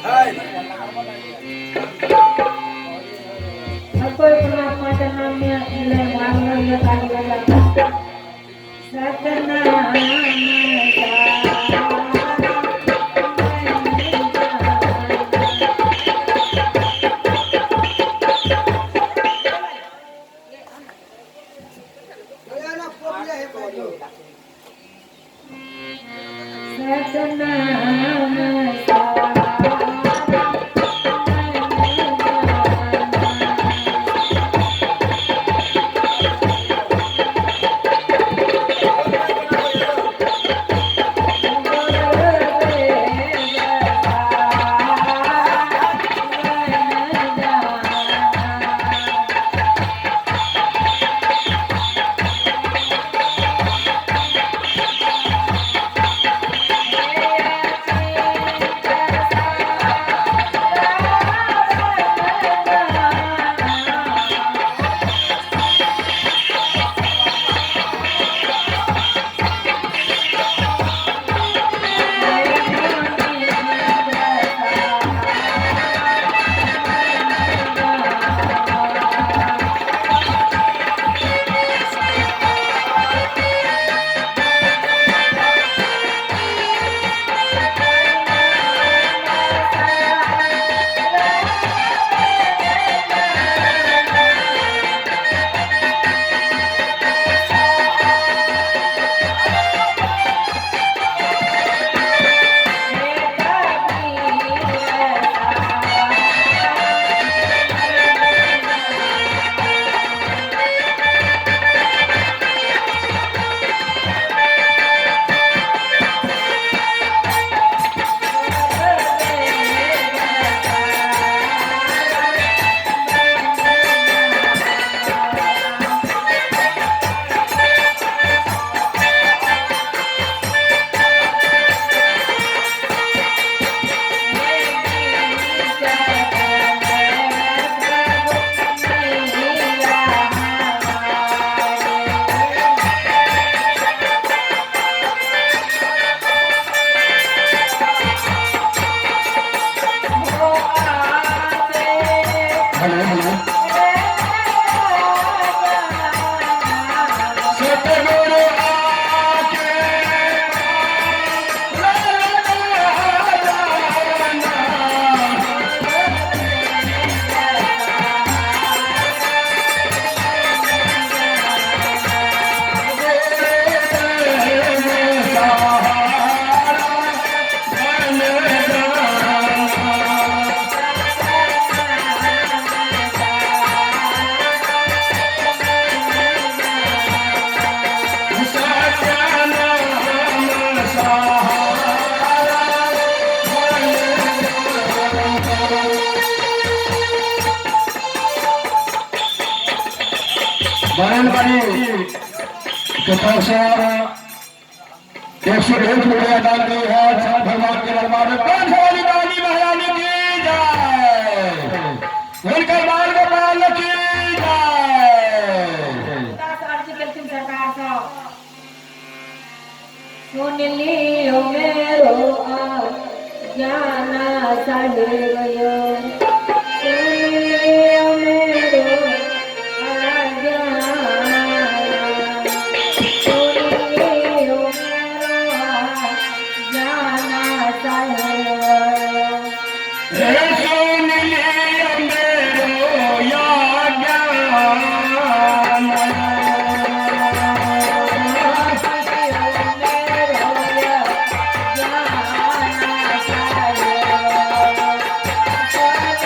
सब कोई परमात्मा के नाम में भाग लिया, ताली बजा। सतनाम सतनाम सहारा। Hello hello. सतगुरु आके जाना। सहारा बन जाना। सत्यनाम सहारा बन जाना। बरनबाड़ी के तरफ से 101 रुपया दान गई है भगवान के दरबार में। पांच वाली दानी महारानी की जय, उनकर बाल गोपाल की जय। अर्जी केलखिन सरकार सँ, सुन लियो मेरो ज्ञान साहेब यो, सुन लियो मेरो ज्ञान, सुन लियो मेरो ज्ञान साहेब। सुन लियो मेरो या ज्ञान। मेरो ज्ञान साहेब।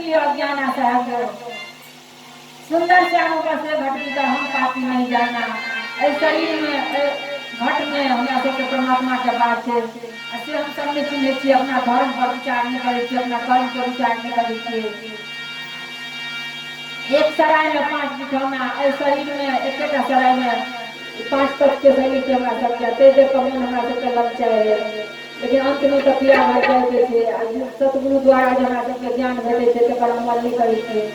लिअ अज्ञाना साहेब। सुंदर श्याम बसे घट भीतर, हम पापी नहीं जाना। एहि शरीरमे, एहि घटमे हमरा सबके परमात्माके बात छै आ से हम सब नहि चिन्है छियै। अपना धर्म पर विचार नहि करै छियै, अपना कर्म पर विचार नहि करै छियै। एक सरायमे 5 बिछौना, एहि शरीरमे एकेटा सरायमे 5 तत्वके शरीर छै हमरा सबके। ताहि देख कऽ मोन हमरा सबके ललचाइ है, लेकिन अंतमे तऽ पिया घर जाइके छै। आ सतगुरु द्वारा जे हमरा सबके ज्ञान भेटै छै तकर अमल नहि करै छियै।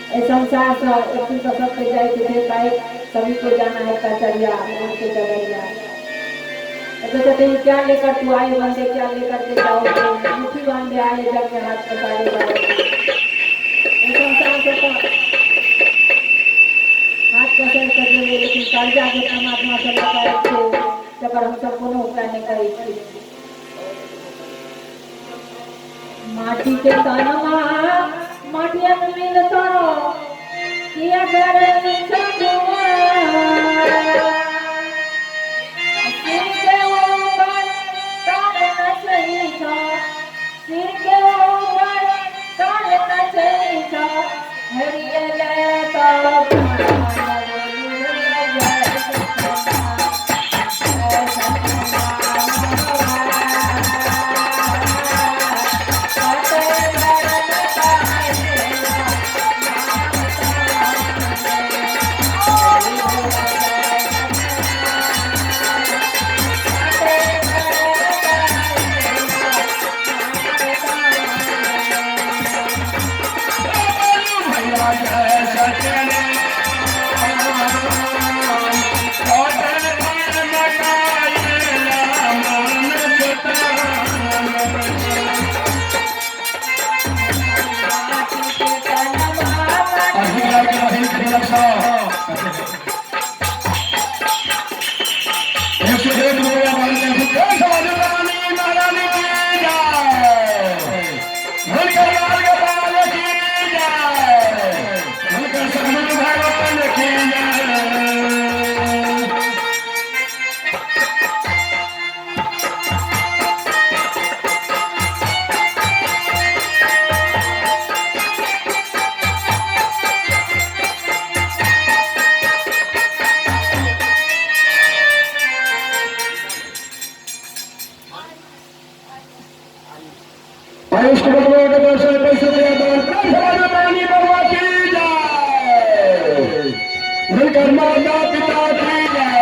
एहि संसारसँ एक दिन तऽ सबके जाइके छै। काहे सभी को जाना है कचरिया के डगरिया। तो कहते हैं क्या लेकर तू आए बंदे, क्या लेकर के जाओगे, मुट्ठी बांधे आए जग में हाथ पसारे जाओगे। एहि संसार से तऽ हाथ पसारि कऽ जेबै, लेकिन कर्जा जे परमात्मा से लऽ कऽ आयल छै तकर हमसब कोनो उपाय नहि करै छी। माटी के तनमा माटिया में मिलतो, किया करे चंदुआ। सिर के ऊपर काल नचै छो, सिर के ऊपर काल नचै छो, हरियले तो भैया जय सचने 101 रुपया महारानी की जय, हुनकर लाल गोपाल की जय, हुनकर सतगुरु भगवान की जय। आयुष बटुआ के दर्शन पैसे दिया दान प्रेम समाज पानी बरुआ की जय, हुनकर माता पिता की जय।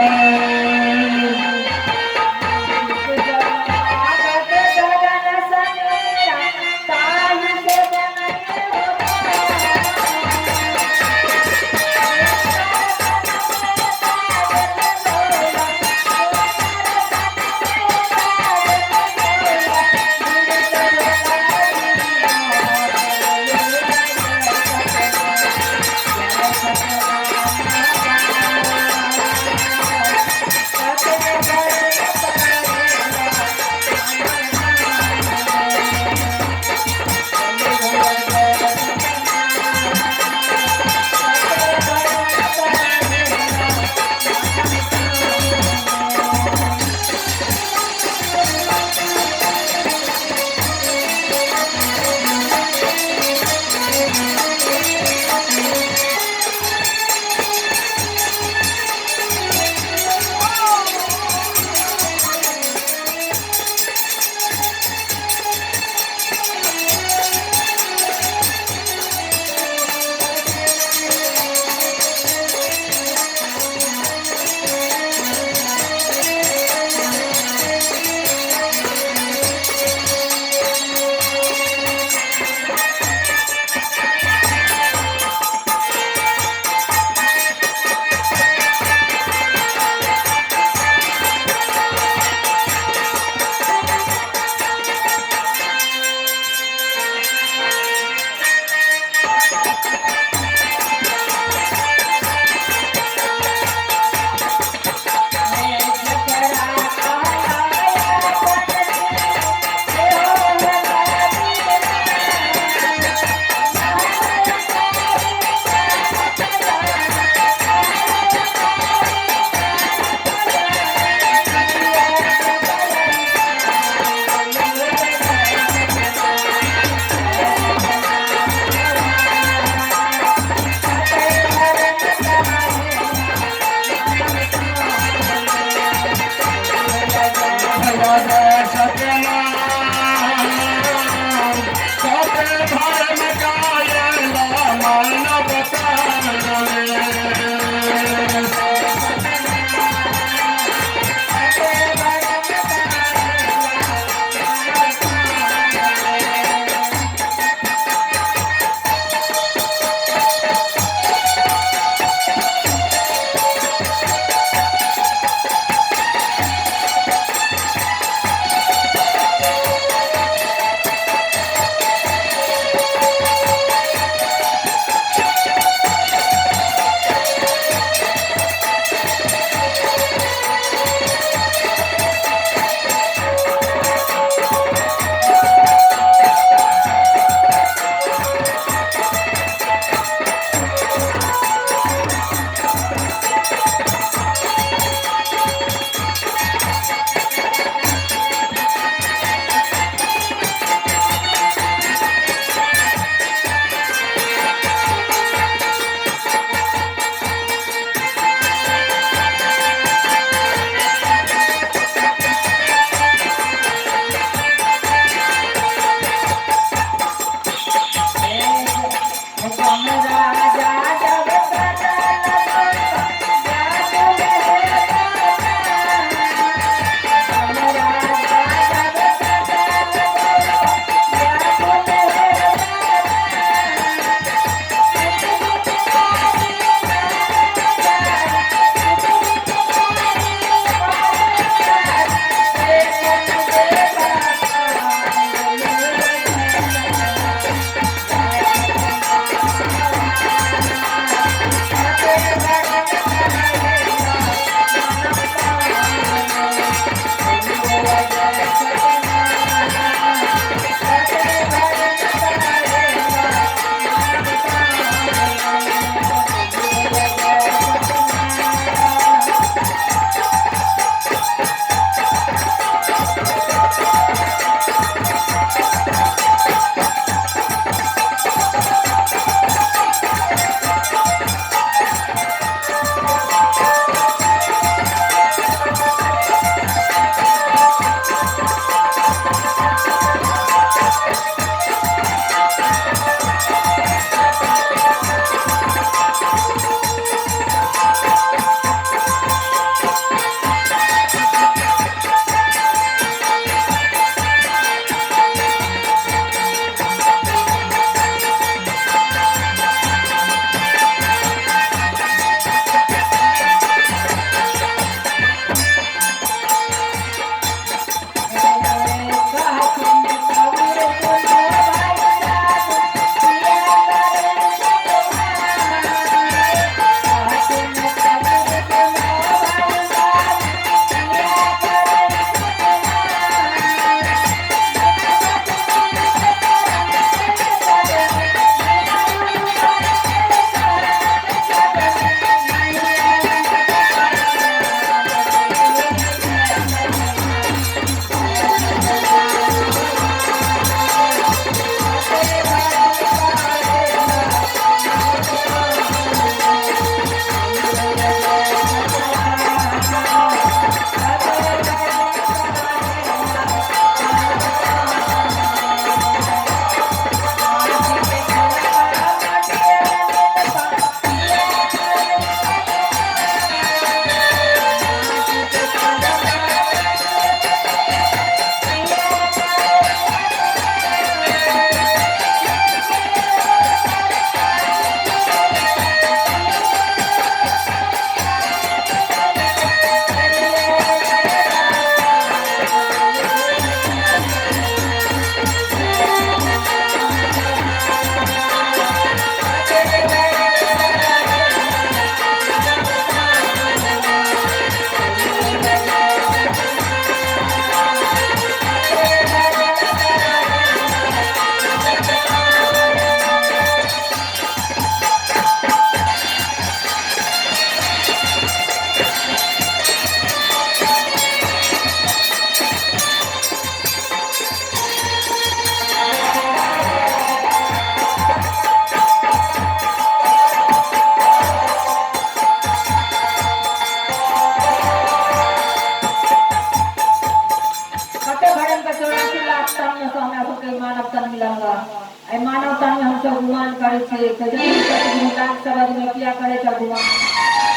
छै। कहै छथिन सतगुरु लाख शब्द में किया करै छ गुमान,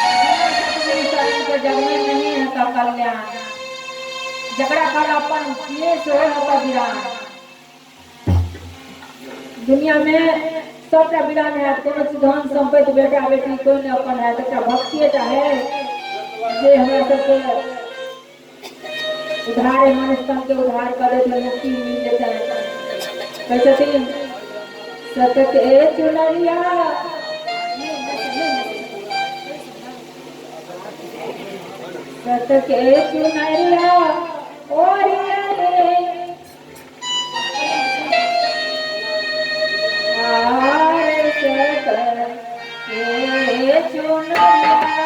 बिना सतगुरु शरण के जग में नहीं है तो कल्याण, जकरा कर अपन किए से हो विरान। दुनिया में सबटा विरान है, कोनो चीज धन संपत्ति बेटा बेटी कोई नहीं अपन है, एकटा भक्तिएटा है जे हमरा सबके उद्धार है, मनुष्य तन के उद्धार कर देते, मुक्ति मिल जेतै। कहै छथिन सत के चुनरिया सत के चुनरिया ओरिया रे आर सत के चुनरिया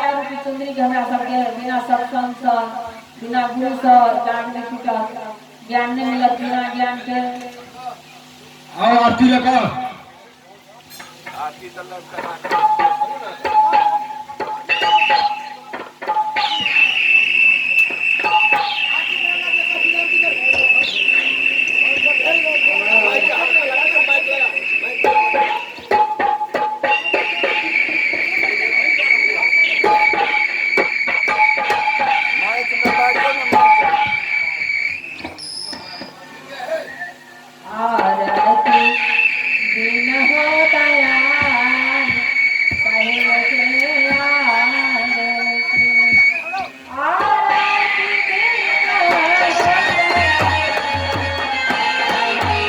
माया रूपी चुंदरी के हमरा सबके बिना सत्संग सँ, बिना गुरु सँ दाग नहि छूटत, ज्ञान नहि मिलत बिना ज्ञान के। आओ आरती लगा। आरती बिन हो दयाल साहेब के आरती, आरती बिन हो दयाल।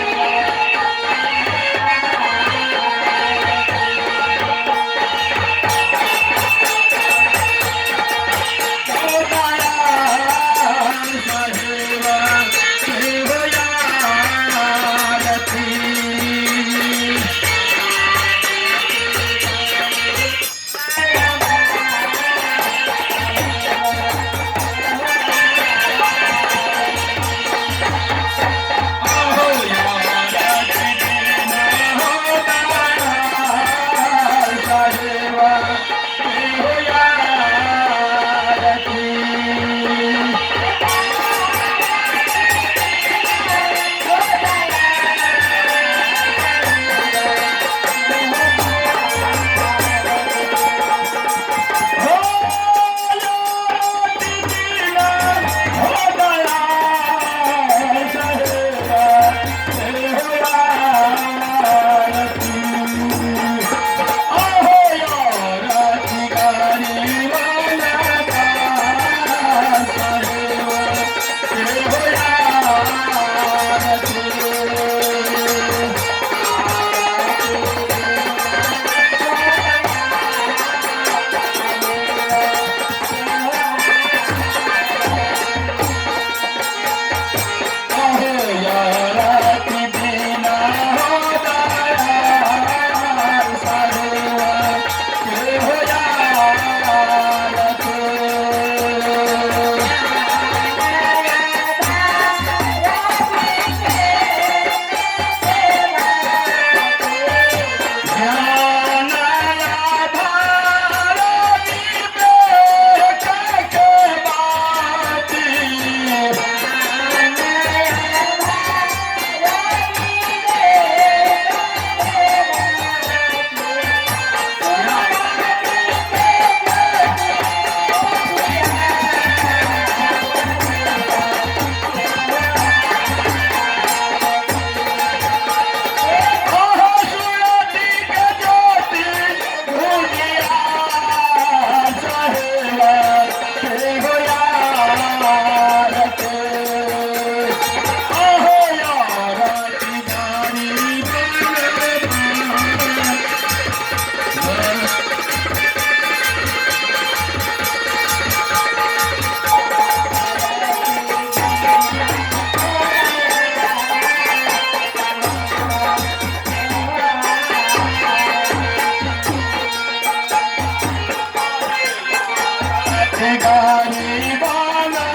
गारी बाला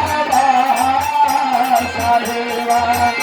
साहेबा।